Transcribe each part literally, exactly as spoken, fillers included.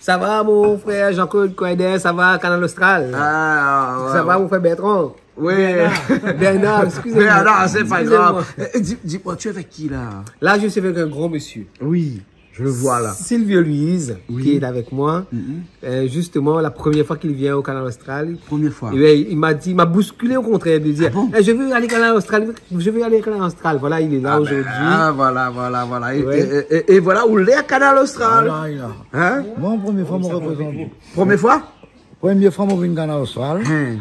Ça va, mon frère Jean-Claude Coindin, ça va, Kanal Austral ? Ah, ouais, ouais. Ça va, mon frère Bertrand ? Oui. Bernard. Bernard, excusez-moi. Bernard, c'est pas grave. Excusez-moi. Eh, eh, dis, dis-moi, tu es avec qui, là ? Là, je suis avec un grand monsieur. Oui, je le vois, là. Silvio Luiz, oui, qui est avec moi. Mhm. Euh, justement, la première fois qu'il vient au Kanal Austral. Première fois. Eh ben, il m'a dit, il m'a bousculé au contraire de dire, ah bon ? Eh, je veux aller Kanal Austral, je veux aller Kanal Austral. Voilà, il est là aujourd'hui. Ah ben, ah, voilà, voilà, voilà. Et, ouais, et, et, et voilà, ou lé Kanal Austral. Voilà, il a. Hein ? Mon première fois, mon représentant. Première fois ? Première fois, mon vin Kanal Austral. Hein.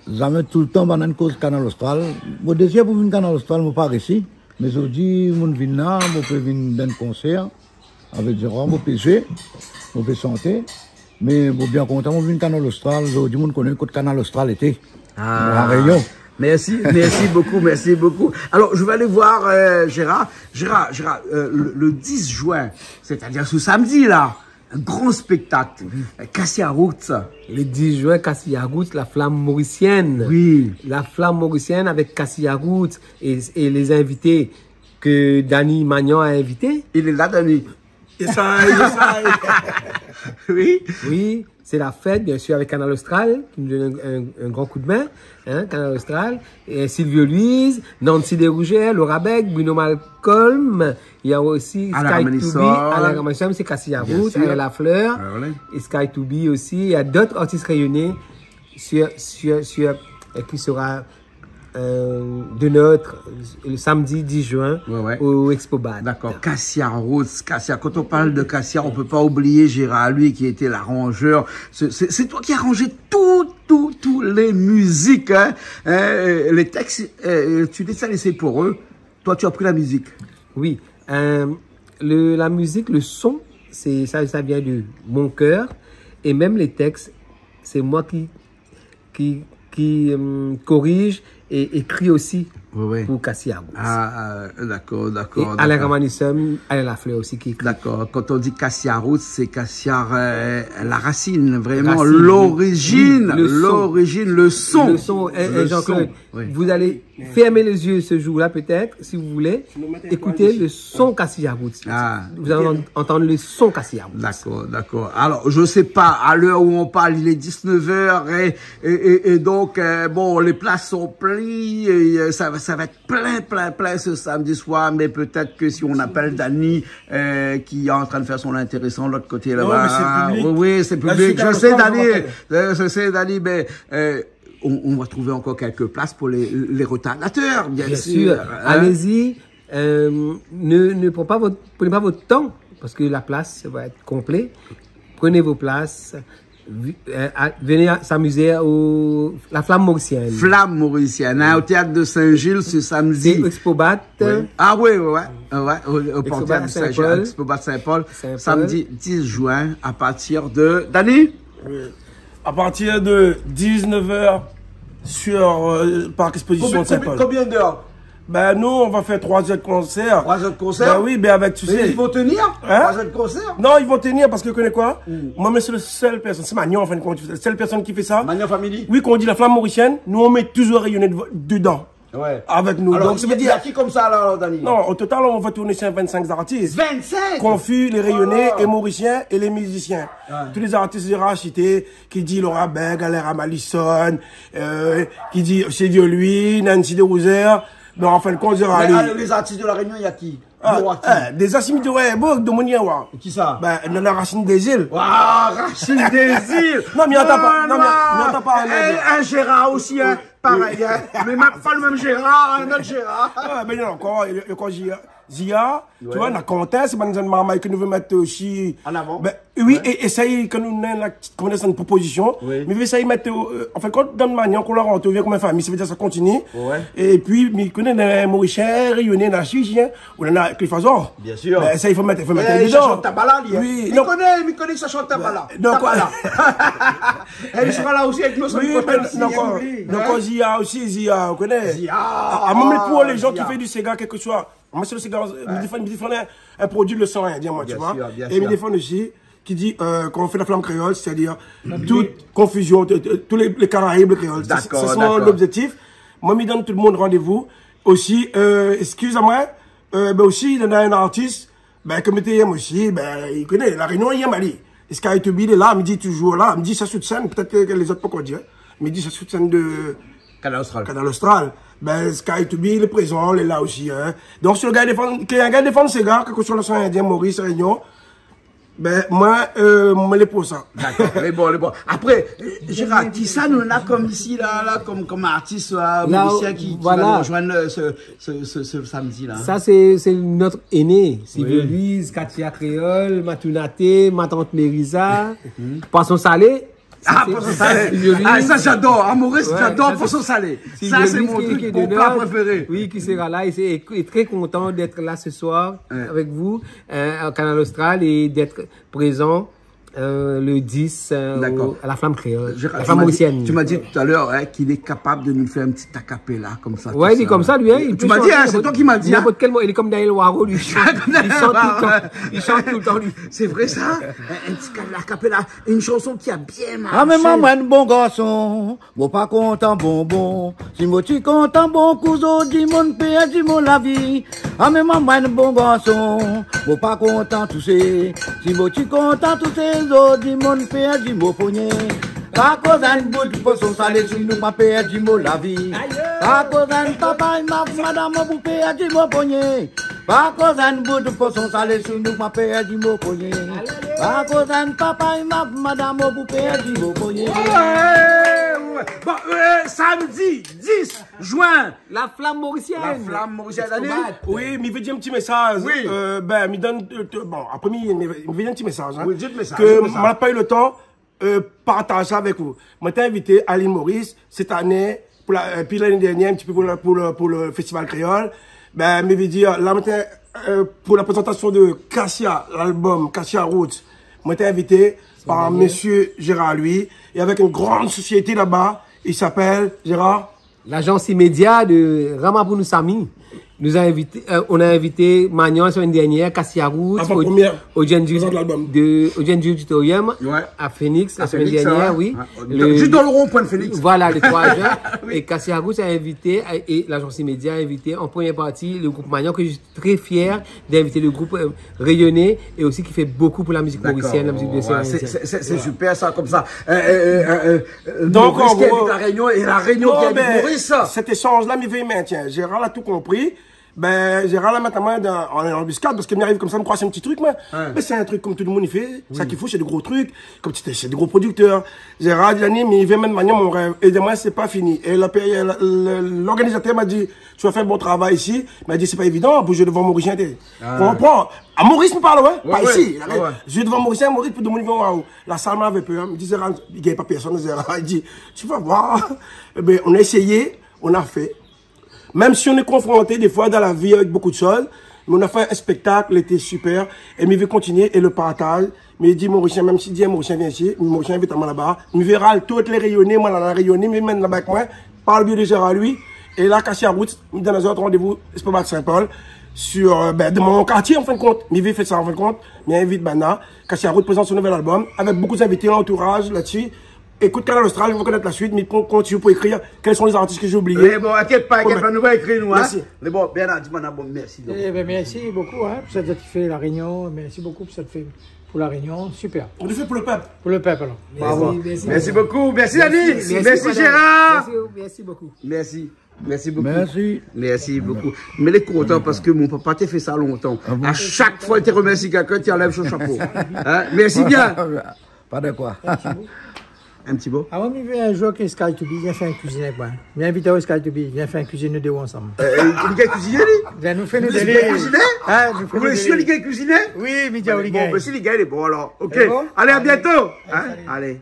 Zamé toultan bann moun koz Kanal Austral. Bon, dézyèm pou vin Kanal Austral, mon pa rési. Mé zordi, mon vin la, mon pé vin dann konsèr. Avèk Gérard, mon pé zoué, mon pé shanté. Mé mon bien kontan, mon vin Kanal Austral. Zordi, mon koné koté Kanal Austral été. Ah. La Réunion. Merci, merci beaucoup, merci beaucoup. Alors, je vais aller voir, euh, Gérard. Gérard, Gérard, euh, le, le dix juin, c'est-à-dire ce samedi-là, un grand spectacle, euh, Kasia Roots. Le dix juin, Kasia Roots, la flamme mauricienne. Oui. La flamme mauricienne avec Kasia Roots et, et les invités que Dany Magnan a invités. Il est là, Dany. Yes I, yes I. Oui. Oui, c'est la fête, bien sûr, avec Kanal Austral, qui nous donne un, un, un grand coup de main, hein, Kanal Austral, et Silvio Luiz, Nancy Desrougères, Laura Beg, Bruno Malcolm, il y a aussi Alain Sky to Be, Ramanissol. Alain Ramanissol, c'est Kasia Roots, bien sûr. Alain Lafleur, ouais, ouais, et Sky to Be aussi. Il y a d'autres artistes réunionnais sur, sur, sur, euh, qui sera, euh, de notre, le samedi dix juin, ouais, ouais, au Expo Bad. D'accord. Kasia Roots, Kasia. Quand on parle de Kasia, on peut pas oublier Gérard, lui qui était l'arrangeur. C'est, c'est, c'est toi qui as arrangé tout, tout, tout les musiques, hein. Hein, euh, les textes, euh, tu les as laissés pour eux. Toi, tu as pris la musique. Oui. Euh, le, la musique, le son, c'est, ça, ça vient de mon cœur. Et même les textes, c'est moi qui, qui, qui, euh, corrige et écrit aussi, ouais, ouais, pour Kasia Roots. Ah, ah, d'accord, d'accord, d'accord. Et Alain Ramanissol, Alain Lafleur aussi qui écrit. D'accord. Quand on dit Kasia Roots, c'est Kasia, euh, la racine, vraiment. Racine, oui. L'origine, oui, le son. L'origine, le son. Le son, eh, eh, Jean-Claude, oui, vous allez fermer les yeux ce jour-là, peut-être, si vous voulez. Écoutez le son Kasia Roots. Ah, ok. Vous allez en-, entendre le son Kasia Roots. D'accord, d'accord. Alors, je sais pas, à l'heure où on parle, il est dix-neuf heures et, et, et, et donc, euh, bon, les places sont plies et, euh, ça va, ça va être plein, plein, plein ce samedi soir, mais peut-être que si on appelle Dany, euh, qui est en train de faire son intéressant de l'autre côté là-bas. Non, mais c'est public. Oui, oui, c'est public. Je sais, Dany. Euh, je sais, Dany, mais, euh, on, on va trouver encore quelques places pour les, les retardateurs, bien sûr, hein. Bien sûr. Allez-y. Euh, ne, ne prenez pas votre, prenez pas votre temps, parce que la place va être complète. Prenez vos places. Vi-, euh, à, venez à, s'amuser au, la Flamme Mauricienne. Flamme Mauricienne, hein, au théâtre de Saint-Gilles ce samedi. C'est Expo Bad. Ouais. Ah ouais, ouais, ouais. Ouais, au, au Expo Bad Portière de Saint-Gilles, Saint-Paul. Expo Bad Saint-Paul, Saint-Paul. Samedi dix juin, à partir de, Dany ? Oui. À partir de dix-neuf heures sur, euh, parc exposition de Saint-Paul. Combien, combien, combien d'heures ? Ben, nous, on va faire trois heures de concert. Trois heures de concert ? Ben oui, ben avec, tu sais. Mais ils vont tenir ? Hein ? Trois heures de concert ? Non, ils vont tenir parce que, connais quoi ? Hmm. Moi, mais c'est le seul personne, c'est Magnan, en fin de compte, la seule personne qui fait ça. Magnan Family ? Oui, quand on dit la Flamme Mauricienne, nous, on met toujours Réunionnais de-, dedans. Ouais. Avec nous. Alors, donc, ça veut dire, il y a qui comme ça, là, Dany ? Non, au total, on va tourner sur vingt-cinq artistes. Vingt-cinq ? Confus, les Réunionnais, oh là là, et Mauriciens et les musiciens. Ouais. Tous les artistes de racité, qui dit Laura Beg, Alain Ramanissol, euh, qui dit Silvio Luiz, Nancy Desrougères. Mais en fin de compte, on dira, mais, allez, euh, les artistes de La Réunion, il y a qui ? Ah, bon, eh, déjà, si mi di, ouais, bon, de mon, ouais. Qui ça ? Ben, nana Racine des Îles. Waouh, Racine des Îles. Non, mais attends pas, non, mais attends pas, un, un Gérard aussi, hein, pareil, hein. Mais même, pas le même Gérard, un autre Gérard. Ah, ben non, encore, encore, j'y ai Zia, tu vois, na Quentin, sé bann marmay ke nou vé mèt osi. An avan. Ben, oui, é, é sa, kan nou néna, koman dir sa, in propozisyon, mi vé sa mèt, euh, an fin de kont, dan manièr kan la rantré, vien konm in fami, sa vé dir sa kontinié. É pi, mi koné, néna Morisien, Rényoné, na Suisien, ou néna Cliff Azor. Bien sûr. Ben, sa, i fo mèt, i fo mèt dedan. Li shant tabala, li, hein. Oui, non. Mi koné, mi koné sa shant tabala. Tabala. É li sra la osi avèk nou, sa. Oui, mé donk, Zia osi, Zia, ou koné. Zia. Ah, mèm pou lé jan ki fé du séga, kèlkeswa. Moin, sé le séga, mi défann, mi défann in, in produi le san indien, moin, tu vois. Bien sûr, bien sûr. É mi défann osi, ki di, euh, kan ou fé la flam kréol, sétadir tout konfizyon, t-, t-, tout lé, lé Karayib kréol. Dakor, dakor. Sé, sé son lobzéktif. Moin, mi donn tout le moun randévou. Osi, euh, eskiz amoin, euh, ben osi, néna in artis, ben, ke mi té yèm osi, ben, i koné, La Rényon, i yèm ali. Sky to Be lé la, mi di toujour la, mi di sa sou sèn, pétèt ke lézot pankor di, in. Mi di sa sou sèn de Kanal Austral. Kanal Austral. Bin, Sky to Be lé prézan, lé la osi, in. Donk, si lo gars i défann, ke in gars i défann séga, kèlkeswa lo son indien, Maurice, Réunion, bin, moin, euh, moin lé pou sa. Dakor, lé bon, lé bon. Apré, euh, Gérard, kisa nou néna konm isi la, la, konm, konm artis, euh, la, mizisien ki, ki va, voilà, nou rozoinn, euh, se, se, se, se samdi la, in ? Sa, sé, sé nout éné. Wi. Sylvie Louise, Katia Kréol, Matou Naté, Matant Mérisa, Poisson Salé. Ah, Poisson Salé. Sylvie Louise. Ah, sa, j'adore. Ah, Maurice, ouais, j'adore Poisson Salé. Sa, sé mon trik, mon pla préféré. Wi, ki sera la, é sé, é, é tré kontan d'èt la se soir avèk vou, euh, o Kanal Austral é d'èt prézan euh, le dix, euh, au, à la Flamme Créole, la Flamme mauricienne. Gérard, tu m'as dit, tu m'as dit tout à l'heure, hein, qu'il est capable de nous faire un petit a cappella comme ça, tout ça. Ouais, li lé konmsa, li, in, li pé shanté ninport, ninport kèl moman. Tu m'as dit, hein, c'est toi qui m'as dit, hein. Li lé konm Daniel Waro, li shant, li shant toultan, li shant toultan, li. Sé vré sa ? In, in ti a cappella, une chanson qui a bien marché. Ah, mé moin, moin, bon garson, Mo pa kontan bonbon, si mo ti kontan bonbon, koz dimoun pèrdi mon lavi. Ah, mé moin, moin, bon garson, mo pa kontan tousé, si mo ti kontan tousé, zot dimoun pèrdi mon ponyé. Pa koz in bout poisson salé, si nou pa pèrdi mon lavi. Pa koz in papay, ma, madam, mo pou pèrdi mon ponyé. Pa koz in bout poisson salé, si nou pa pèrdi mon ponyé. Pa koz in papay, ma, madam, mo pou pèrdi mon ponyé. Ouais, ouais. Bon, euh, samedi dix juin. La Flamme Mauricienne. La Flamme Mauricienne. Allez. Oui, mi vé dir in ti mésaz. Oui. Euh, bin, mi donn, euh, bon, apré, mi, mi vé dir in ti mésaz, in. Oui, di in ti mésaz, ke di in ti mésaz. Moin la pa u lo tan euh, partaz sa avèk ou. Moin té invité à l'île Maurice sèt ané, pou la, euh, pi l'ané dernièr, in ti pé pou la, pou le, pou le festival kréol. Bin, mi vé dir, la, moin té, euh, pou la prézantasion de Cassia, l'album Cassia Roots, moin té invité par mésyé Gérard Louis, é avèk in gran sosiété laba, i apèl Gérard L'agence immédiate de Ramapounoussami nous a invité, euh, on a invité Magnan la semaine dernière, Cassia Roots, au, au J N J, de, au J N J Auditorium, à Phoenix, la semaine dernière, oui. Ouais. Juste dans le rond-point de Phoenix. Voilà, le trois juin. Oui. Et Cassia Roots a invité, et l'agence immédiate a invité en première partie le groupe Magnan, que je suis très fier d'inviter le groupe, euh, réunionnais et aussi qui fait beaucoup pour la musique mauricienne, la musique de l'océan Indien. D'accord, ouais, c'est, c'est, c'est super ça, comme ça. Euh, euh, euh, euh, euh, donc, Maurice qui invite La Réunion et La Réunion qui invite Maurice. Non, mé sèt ésanz la, mi vé mintien. Gérard la tout konpri. Bin, Gérard la mèt amoin dan, an, an anbiskad, parske mi ariv konmsa, mi kroi sé in ti trik, moin. Ouais. Mé sé in trik konm tout demoun i fé. Oui. Sak i fo, sé de gro trik. Konm ti, sé de gro prodiktèr. Gérard la di, Dani, mi vé mèt Magnan mon rèv. É demin, sé pa fini. É la, la, la, l'organizatèr la di, tu vas faire un bon travail ici. Mé la di, sé pa évidan pou zoué dovan Morisien, té. Ah. Konpran. A Maurice, mi parl, ouais, pa isi. Ouais, ouais. Zoué dovan Morisien, Maurice, pou demoun i vien oir aou. La sal, moin lavé pèr, in. Mi di, Gérard, i gingn pa pèrsone, Gérard. I di, tu vas voir. Ébin, on a essayé, on a fait. Même si on est confronté des fois dans la vie avec beaucoup de choses, mais on a fait un spectacle, il était super, é mi vé kontinié, é le partaz, mi di Morisien, mèm si di in Morisien vien isi, Morisien invit amoin laba, mi vé ral tout lé Rényoné, moin la, la Rényoné, mi mèn laba avèk moin, par le biais de Gérard Louis, é la, Cassia Roots, mi donn azot randévou, Espace Saint-Paul, sur, euh, bin, dan mon kartié, an fin de kont, mi vé fé sa, an fin de kont, mi invit banna, Cassia Roots prézant son nouvel album, avèk bonpé zinvité, l'antouraz la-dsi, Ékout Kanal Austral, zot va konèt la suit, mé pou, kontinié pou ékrir. Quels sont les artistes que j'ai oubliés ? Lé bon, inkièt pa, inkièt pa, nou va ékri, nou, in. Merci. Lé bon, Bernard, di amoin, bon, merci, donk. Eh ben, merci beaucoup, hein, pou sak zot i fé La Réunion. Merci beaucoup pou sak zot i fé pou La Réunion. Super. On le fait pour le peuple. Pou le pèp, alor. Bravo. Merci, merci. Merci beaucoup. Merci, Dani. Merci, Gérard. Merci, merci beaucoup. Merci. Merci beaucoup. Merci. Merci beaucoup. Mé lé kontan parske mon papa té fé sa lontan. Ah bon ? A shak foi li té remèrsi kèlkin, té anlèv son shapo. In ? Mèrsi bien. Pa de koi. In ti mo ? In ti mo ? Ah, moin, mi vé in zour ke Sky to Be vien fé in kuizine avèk moin. Mi invit aou Sky to Be, vien fé in kuizine, nou dé ansanm. Euh, li gingn kuiziné, li ? Vien nou fé nou dé. Li gingn kuiziné ? Ah, nou fé nou dé. Ou lé sir li gingn kuiziné ? Oui, mi di aou li gingn. Bon, bin, si li gingn, lé bon, alor. Ok. Lé bon ? Allez, à bientôt. Allez, salut. Allez.